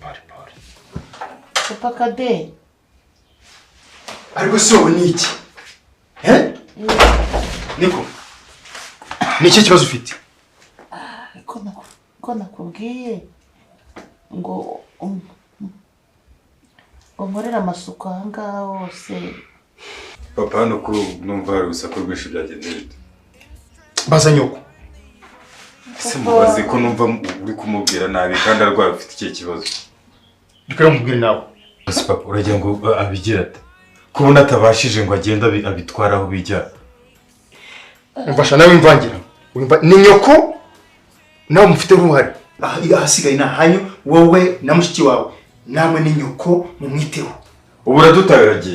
Pole pole. Papa Kade. Ariko se wowe ni iki? Eh? Niko, ni iki kibazo ufite? Ko nakubwiye ngo ngo nkorere amasuku aha ngaha hose. Papa, hano ko numva hari urusaku rwinshi, byagenze bite? Baza nyoko. Ese mubaze ko numva uri kumubwira nabi kandi arwaye, ufite ikihe kibazo? Reka mubwire nawe. Ese papa, uragira ngo abigira ate? Kubona atabashije ngo agende abitware aho bijya. Umfasha nawe imvangira. Wimva ni nyoko, nawe mufite uruhare. Ahasigaye ni ahanyu, wowe na mushiki wawe, namwe ni nyoko, mumwiteho. Ubu uradutaye, uragiye.